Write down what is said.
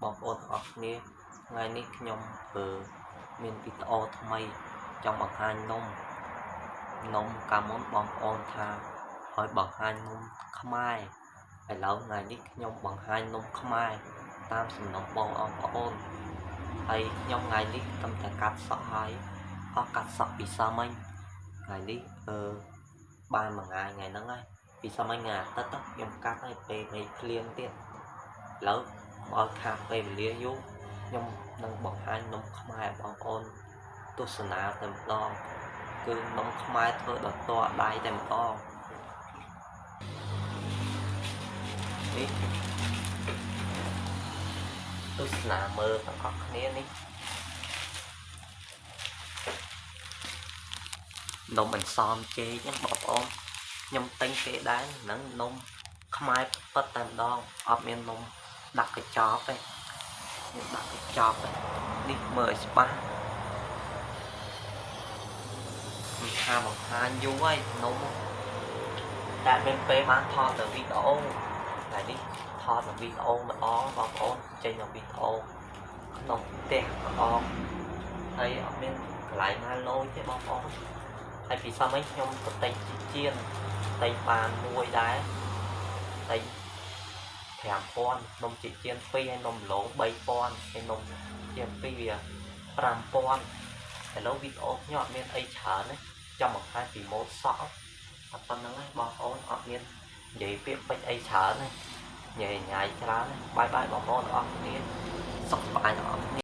បងប្អូនទាំងអស់គ្នាថ្ងៃនេះខ្ញុំធ្វើមានវីដេអូថ្មីចង់បង្ហាញនំនំកាលមុនបងប្អូនថាឲ្យបង្ហាញនំខ្មែរឥឡូវថ្ងៃនេះខ្ញុំបង្ហាញនំខ្មែរតាមសំណុំបងប្អូនហើយខ្ញុំថ្ងៃនេះត្រឹមតែកាត់សក់ហើយអស់កាត់សក់ពីសាមិញថ្ងៃនេះអឺបានមួយថ្ងៃថ្ងៃហ្នឹងហើយពីសាមិញថ្ងៃអាទិត្យខ្ញុំកាត់ហើយពេលមេឃភ្លៀងទៀតឥឡូវកុំឲ្យខាតពេលវេលាយូរខ្ញុំនឹងបង្ហាញនំខ្មែរបងប្អូនទស្សនាតែម្ដងគឺនំខ្មែរធ្វើដល់តដៃតែម្ដងនេះទស្សនាមើលទាំងអស់គ្នានេះនំអន្សមចេកហ្នឹងបងប្អូនខ្ញុំទិញគេដែរហ្នឹងនំខ្មែរពិតតែម្ដងអត់មាននំដាក់កញ្ចប់ទេខ្ញុំដាក់កញ្ចប់ទេនេះមើលឲ្យច្បាស់ខ្ញុំថាបង្ហាញយូរហើយនំតែមានពេលបានថតនៅវីដេអូថ្ងៃនេះថតនៅវីដេអូម្ដងបងប្អូនចេញនៅវីដេអូក្នុងផ្ទះម្ដងហើយអត់មានកន្លែងណាលយទេបងប្អូនហើយពីសម័យខ្ញុំទៅទិញជាៀនទិញបានមួយដែរទិញ5000នំជាៀន2ហើយនំឡង3000ហើយនំជា2វា5000ឥឡូវវីដេអូខ្ញុំអត់មានអីច្រើនទេចង់បង្ហាញពីម៉ូតសក់តែប៉ុណ្្នឹងឯងបងប្អូនអត់មាននិយាយពាក្យពេចន៍អីច្រើនទេញ៉ៃញ៉ៃច្រើនបាយបាយបងប្អូនទាំងអស់គ្នាសុខសប្បាយទាំងអស់គ្នា។